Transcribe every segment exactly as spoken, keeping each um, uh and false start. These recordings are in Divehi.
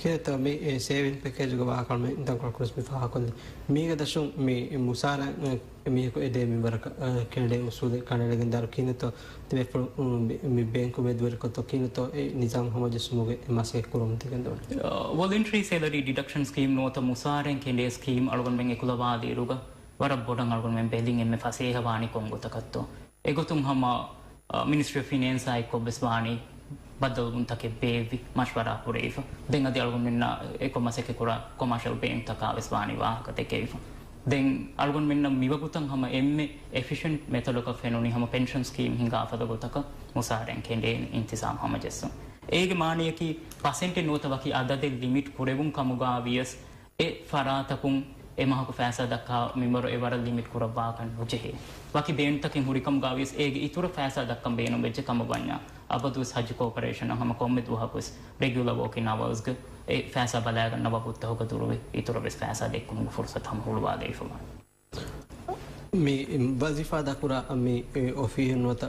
ކިހިނެއްތޯ މި، އެ، ސޭވިން ޕެކޭޖުގެ ވާހަކަ މި ދަންކޮޅަށް ކުރިސް މި ފާހަގަކޮށްލީ؟ މީގެ ދަށުން މި މުސާރަ، އެ، މީހަކު އެދޭ މިންވަރަކަށް، އެ، ކެނޑޭ އުސޫލެއް ކަނޑައެޅިގެންދާއިރު ކިހިނެއްތޯ ތިބޭފުޅުން މި، މި ބޭންކު މެދުވެރިކޮށްތޯ ކިހިނެއްތޯ އެ ނިޒާމް ހަމަޖެއްސުމުގެ އެ މަސައްކަތް ކުރަމުން ތިގެންދަވަނީ؟ އަ، ވޮލަންޓަރީ ސެލަރީ ޑިޑަކްޝަން ސްކީމް ނުވަތަ މުސާރައިން ކެނޑޭ ސްކީމް އަޅުގަނޑުމެން އެކުލަވާލިއިރުގަ ވަރަށް ބޮޑަށް އަޅުގަނޑުމެން ބެލިން އެންމެ ފަސޭހަވާނީ ކޮން ގޮތަކަށްތޯ. އެގޮތުން ހަމަ، އަ، މިނިސްޓްރީ އޮފް ފިނޭންސާ އެއްކޮށްވެސް ވާނީ ބައްދަލުވުންތަކެއް ބޭއްވި މަޝްވަރާ ކުރެވިފަ. ދެން އަދި އަޅުގަނޑުމެންނާ އެކޮށް މަސައްކަތްކުރާ ކޮމާޝަލް ބޭންކްތަކާ ވެސް ވާނީ ވާހަކަ ދެކެވިފަ. ދެން އަޅުގަނޑުމެންނަށް މިވަގުތަށް ހަމަ އެންމެ އެފިޝަންޓް މެތޮޑަކަށް ފެނުނީ ހަމަ ޕެންޝަން ސްކީމް ހިނގާ ފަދަ ގޮތަކަށް މުސާރައިން ކެނޑޭން އިންތިޒާމް ހަމަޖެއްސުން. އޭގެ މާނަޔަކީ ޕަސެންޓެއް ނުވަތަ ވަކި އަދަދެއް ލިމިޓް ކުރެވުން ކަމުގާ ވިޔަސް އެ ފަރާތަކުން އެ މަހަކު ފައިސާ ދައްކާ މިންވަރު އެ ވަރަށް ލިމިޓް ކުރައްވާކަށް ނުޖެހޭ. ވަކި ބޭނުންތަކެއް ހުރިކަމުގާ ވިޔަސް އޭގެ އިތުރަށް ފައިސާ ދައްކަން ބޭނުންވެއްޖެ ކަމަށް ވަންޏާ، އަބަދުވެސް ހައްޖު ކޯޕަރޭޝަނަށް ހަމަ ކޮންމެ ދުވަހަކުވެސް ރެގިއުލަ ވޯކިން އަވާސްގަ އެ ފައިސާ ބަލާގަންނަވާ ގޮތްތަކުގަ ދުރުވެ އިތުރަށް ވެސް ފައިސާ ދެއްކުމުގެ ފުރުސަތު ހަމަ ހުޅުވާލައިފަވާނެ. މި ވަޒީފާ ދައުރާ މި އޮފީހެއް ނުވަތަ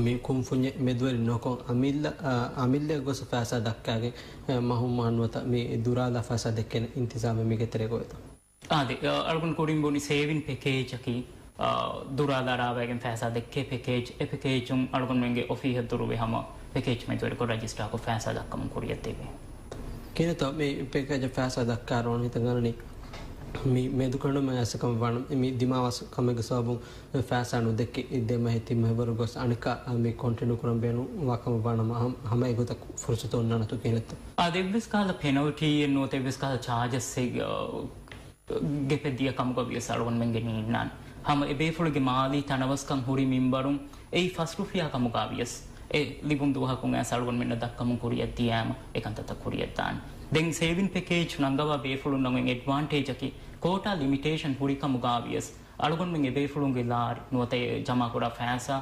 މި ކުންފުންޏެއް މެދުވެރި ނުކޮށް، އަމިއްލަ، އަ، އަމިއްލައަށް ގޮސް ފައިސާ ދައްކާގެން، އަ، މަހު މަހަށް ނުވަތަ މި ދުރާލާ ފައިސާ ދެއްކޭނެ އިންތިޒާމެއް މީގެ ތެރޭގަ އޮތޯ؟ އާދެ، އަ، އަޅުގަނޑު ކުރިން ބުނި ސޭވިން ޕެކޭޖަކީ، އަ، ދުރާލާ ރާވައިގެން ފައިސާ ދެއްކޭ ޕެކޭޖް. އެ ޕެކޭޖުން އަޅުގަނޑުމެންގެ އޮފީހަށް ދުރުވެ ހަމަ ޕެކޭޖް މެދުވެރިކޮށް ރަޖިސްޓާކޮށް ފައިސާ ދައްކަމުން ކުރިއަށް ދެވޭ. ކިހިނެއްތޯ މި ޕެކޭޖަށް ފައިސާ ދައްކާއިރު އަޅުގަނޑުމެން ހިތަށް އަރަނީ މި މެދުކަނޑުމެއް އައިސް ކަމަށް ވާނަމަ، މި ދިމާވާ ކަމެއްގެ ސަބަބުން ފައިސާ ނުދެއްކި ދެ މަހެއް ތިން މަހެއް ވަރު ގޮސް އަނެއްކާ މި ކޮންޓިނިއު ކުރަން ބޭނުންވާ ކަމަށް ވާނަމަ، ހަމަ، ހަމަ އެގޮތަށް ފުރުސަތު އޮންނާނެތޯ ކިހިނެއްތޯ؟ އާދެ، އެއްވެސް ކަހަލަ ޕެނަލްޓީއެއް ނުވަތަ އެއްވެސް ކަހަލަ ޗާޖަސްއެއް، އަ، ގެޕެއް ދިޔަ ކަމުގަ ވިޔަސް އަޅުގަނޑުމެންގެ ނީންނާނެ. ހަމަ އެބޭފުޅުގެ މާލީ ތަނަވަސްކަން ހުރި މިންވަރުން އެއީ ފަސް ރުފިޔާ ކަމުގަ ވިޔަސް، އެ ލިބުން ދުވަހަކުން އައިސް އަޅުގަނޑުމެންނަށް ދައްކަމުން ކުރިއަށް ދިޔައިމަ އެކަންތައްތައް ކުރިއަށްދާނެ. ދެން ސޭވިން ޕެކޭޖް ނަންގަވާ ބޭފުޅުންނަށް އޮތް އެޑްވާންޓޭޖަކީ ކޯޓާ ލިމިޓޭޝަން ހުރި ކަމުގަ ވިޔަސް އަޅުގަނޑުމެން އެބޭފުޅުންގެ ލާރި ނުވަތަ އެ ޖަމާކުރާ ފައިސާ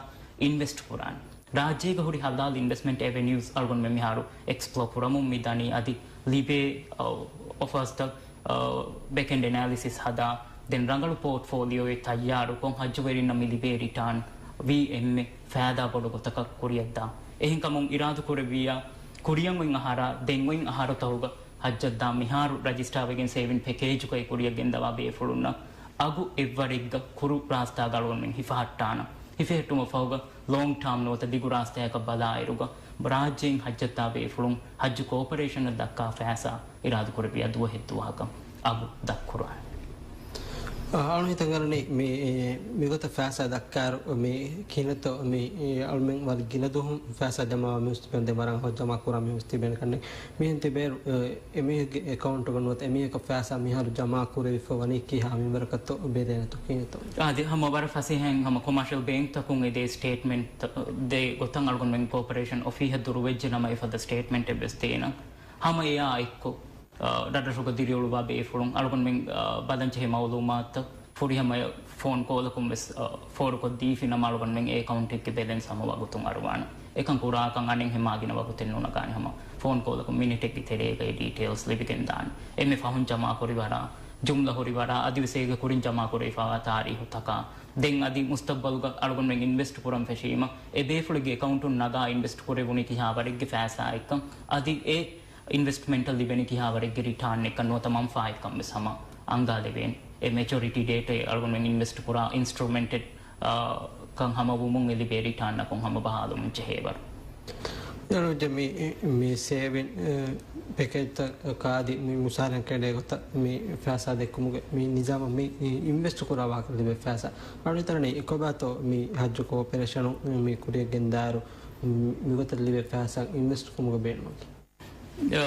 އިންވެސްޓް ކުރާނެ. ރާއްޖޭގަ ހުރި ހަލާލް އިންވެސްޓްމަންޓް އެވެނިއުސް އަޅުގަނޑުމެން މިހާރު އެކްސްޕްލޯ ކުރަމުން މި ދަނީ. އަދި ލިބޭ، އަ، އޮފާސްތައް، އަ، ބެކްއެންޑް އެނާލިސިސް ހަދާ، ދެން ރަނގަޅު ޕޯޓްފޯލިއޯއެއް ތައްޔާރުކޮށް ހައްޖުވެރިންނަށް މި ލިބޭ ރިޓާން ވީ އެންމެ ފައިދާ ބޮޑު ގޮތަކަށް ކުރިއަށްދާ. އެހެންކަމުން އިރާދަކުރެއްވިއްޔާ ކުރިއަށް އޮތް އަހަރާ ދެން އޮތް އަހަރުތަކުގަ ހައްޖަށްދާ މިހާރު ރަޖިސްޓާވެގެން ސޭވިން ޕެކޭޖުގައި ކުރިއަށް ގެންދަވާ ބޭފުޅުންނަށް އަގު އެއްވަރެއްގަ ކުރު ރާސްތާގަ އަޅުގަނޑުމެން ހިފަހައްޓާނަން. ހިފެހެއްޓުމަށް ފަހުގަ ލޯންގް ޓާމް ނުވަތަ ދިގު ރާސްތާއަކަށް ބަލާއިރުގަ، ރާއްޖޭން ހައްޖަށްދާ ބޭފުޅުން ހައްޖު ކޯޕަރޭޝަނަށް ދައްކާ ފައިސާ އިރާދަކުރެއްވިއްޔާ ދުވަހެއް ދުވަހަކަށް އަގު ދަށްކުރާނެ. އަ، އަޅުގަނޑު ހިތަށް އަރަނީ މި، އެ، މިގޮތަށް ފައިސާ ދައްކާއިރު މި ކިހިނެއްތޯ މި، އެ، އަޅުމެން ވަރަށް ގިނަ ދުވަހުން ފައިސާ ޖަމާވާ މީހުން ތިބެން ދެން ވަރަށް ހަމަ ޖަމާ ކުރާ މީހުން ތިބެން ކަންނޭނގެ. މިހެން ތިބޭއިރު، އެ، އެމީހެއްގެ އެކައުންޓުގަ ނުވަތަ އެމީހަކަށް ފައިސާ މިހާރު ޖަމާ ކުރެވިފަ ވަނީ ކިހާ މިންވަރަކަށްތޯ ބެލޭނެތޯ ކިހިނެއްތޯ؟ އާދެ، ހަމަ ވަރަށް ފަސޭހައިން ހަމަ ކޮމާޝަލް ބޭންކްތަކުން އެދޭ ސްޓޭޓްމަންޓް ދޭ ގޮތަށް އަޅުގަނޑުމެން ކޯޕަރޭޝަން އޮފީހަށް ދުރުވެއްޖެ ނަމަ އެފަދަ ސްޓޭޓްމަންޓެއް ވެސް ދޭނަން. ހަމަ އެއާ އެއްކޮށް، އަ، ރަށްރަށުގަ ދިރިއުޅުވާ ބޭފުޅުން އަޅުގަނޑުމެން، އަ، ބަލަންޖެހޭ މައުލޫމާތުތައް ފުރިހަމަޔަށް ފޯން ކޯލަކުން ވެސް، އަ، ފޯރުކޮށްދީފި ނަމަ އަޅުގަނޑުމެން އެ އެކައުންޓެއްގެ ބެލެންސް ހަމަ ވަގުތުން އަރުވާނަން. އެކަން ކުރާކަން އަނެއްހެން މާގިނަ ވަގުތެއް ނުނަގާނެ ހަމަ ފޯން ކޯލަކުން މިނިޓެއްގެ ތެރޭގައި ޑީޓެއިލްސް ލިބިގެންދާނެ. އެންމެ ފަހުން ޖަމާކުރި ވަރާ، ޖުމްލަ ހުރި ވަރާ، އަދިވެސް އޭގެ ކުރިން ޖަމާކުރެވިފައިވާ ތާރީހުތަކާ، ދެން އަދި މުސްތަގްބަލުގަ އަޅުގަނޑުމެން އިންވެސްޓް ކުރަން ފެށީމަ، އެ ބޭފުޅެއްގެ އެކައުންޓުން ނަގާ އިންވެސްޓް ކުރެވުނީ ކިހާވަރެއްގެ ފައިސާއެއްކަން، އަދި އެ އިންވެސްޓްމަންޓަށް ލިބެނީ ކިހާވަރެއްގެ ރިޓާންއެއްކަން ނުވަތަ މަންފާއެއްކަން ވެސް ހަމަ އަންގާލެވޭނެ. އެ މެޗޮރިޓީ ޑޭޓައެއް އަޅުގަނޑުމެން އިންވެސްޓް ކުރާ އިންސްޓްރުމެންޓެއް، އާ، ކަން ހަމަވުމުން އެ ލިބޭ ރިޓާންއަކުން ހަމަ ބަހާލުމުން ޖެހޭވަރު. އަޅުގަނޑު މި، މި ސޭވިން، އެ، ޕެކޭޖްތައް ކާދި މި މުސާރައިން ކެނޑޭ ގޮތަށް މި ފައިސާ ދެއްކުމުގެ މި ނިޒާމަށް މި އިންވެސްޓް ކުރާ ވާހަކަ ލިބޭ ފައިސާ. އަޅުގަނޑު ހިތަށް އަރަނީ ކޮބާތޯ މި ހައްޖު ކޯޕަރޭޝަނުން މި ކުރިއަށް ގެންދާއިރު މިގޮތަށް ލިބޭ ފައިސާ އިންވެސްޓް ކުރުމުގެ ބޭނުމަކީ؟ އަ،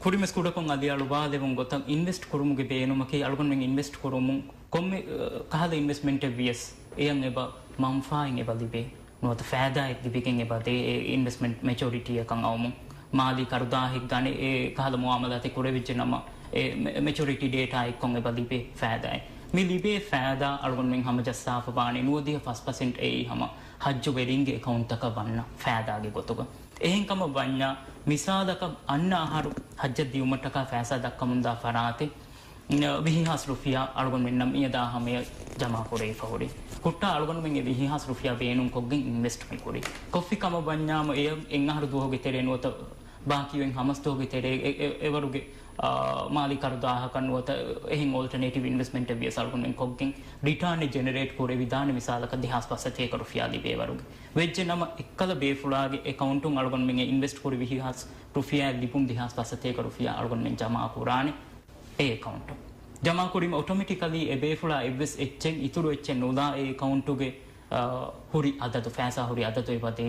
ކުރިންވެސް ކުޑަކޮށް އަލިއަޅުވާލެވުން ގޮތަށް އިންވެސްޓް ކުރުމުގެ ބޭނުމަކީ އަޅުގަނޑުމެން އިންވެސްޓް ކުރުމުން ކޮންމެ، އަ، ކަހަލަ އިންވެސްޓްމަންޓެއް ވިޔަސް އެޔަށް އެބަ މަންފާއެއް އެބަ ލިބޭ ނުވަތަ ފައިދާއެއް ލިބިގެން އެބަ ދޭ އެ އިންވެސްޓްމަންޓް މެޗޮރިޓީއަކަށް އައުމުން. މާލީ ކަރުދާހެއް ގަނެ އެ ކަހަލަ މުއާމަލާތެއް ކުރެވިއްޖެ ނަމަ އެ މެ-، މެޗޮރިޓީ ޑޭޓާ އެއްކޮށް އެބަ ލިބޭ ފައިދާއެއް. މި ލިބޭ ފައިދާ އަޅުގަނޑުމެން ހަމަޖައްސާފަ ވާނީ ނުވަދިހަ ފަސް ޕަސެންޓް އެއީ ހަމަ ހައްޖުވެރިންގެ އެކައުންޓްތަކަށް ވަންނަ ފައިދާގެ ގޮތުގަ. އެހެންކަމަށް ވަންޏާ، މިސާލަކަށް އަންނަ އަހަރު ހައްޖަށް ދިއުމަށްޓަކާ ފައިސާ ދައްކަމުންދާ ފަރާތެއް، ވިހި ހާސް ރުފިޔާ އަޅުގަނޑުމެންނަށް މިއަދާ ހަމަޔަށް ޖަމާކުރެވިފަ ހުރި. ހުއްޓާ އަޅުގަނޑުމެން އެ ވިހި ހާސް ރުފިޔާ ބޭނުންކޮށްގެން އިންވެސްޓް މި ކުރި. ކޮށްފި ކަމަށް ވަންޏާމު އެ އެއް އަހަރު ދުވަހުގެ ތެރޭ ނުވަތަ ބާކީވެން ހަމަސްދުވަހުގެ ތެރޭ އެ، އެ، އެވަރުގެ، އާ، މާލީ ކަރުދާހަކަށް ނުވަތަ އެހެން އޯލްޓަނޭޓިވް އިންވެސްޓްމަންޓެއް ވިޔަސް އަޅުގަނޑުމެން ކޮށްގެން ރިޓާނެއް ޖެނެރޭޓް ކުރެވިދާނެ. މިސާލަކަށް ދެހާސް ފަސްސަތޭކަ ރުފިޔާ ލިބޭ ވަރުގެ ވެއްޖެ ނަމަ، އެއްކަލަ ބޭފުޅާގެ އެކައުންޓުން އަޅުގަނޑުމެން އިންވެސްޓް ކުރި ވިހި ހާސް ރުފިޔާ ލިބުން ދެހާސް ފަސްސަތޭކަ ރުފިޔާ އަޅުގަނޑުމެން ޖަމާ ކުރާނެ އެ އެކައުންޓުން. ޖަމާ ކުރީމަ އޮޓޮމެޓިކަލީ އެ ބޭފުޅާ އެއްވެސް އެއްޗެއް އިތުރު އެއްޗެއް ނުލާ އެ އެކައުންޓުގެ އާ، ހުރި އަދަދު، ފައިސާ ހުރި އަދަދު އެބަދޭ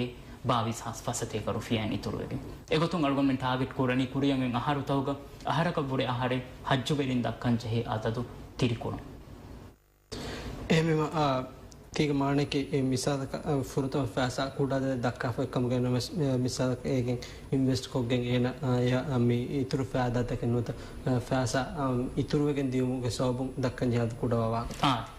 ބާވީސް ހާސް ފަސްސަތޭކަ ރުފިޔާއިން އިތުރުވެގެން. އެގޮތުން އަޅުގަނޑުމެން ޓާގެޓް ކުރަނީ ކުރިއަށް އަހަރުތަކުގަ، އަހަރަކަށްވުރެ އަހަރެއް ހައްޖުވެރިން ދައްކަން ޖެހޭ އަދަދު ތިރިކުރުން. އެހެންވީމަ، އާ، ތީގެ މާނައަކީ އެ މިސާލަކަށް، އާ، ފުރަތަމަ ފައިސާ ކުޑަ އަދަދެއް ދައްކާފަ އޮތްކަމުގައި ނަމަވެސް، އާ، މިސާލަކަށް އޭގެން އިންވެސްޓް ކޮށްގެން އޭނަ، އާ، އެ، އާ، މި އިތުރު ފައިދާތަކެއް ނުވަތަ، އާ، ފައިސާ، އާ، އިތުރުވެގެން ދިޔުމުގެ ސަބަބުން ދައްކަން ޖެހޭ އަދަދު ކުޑަވާ ވާގޮތަށް. އާ.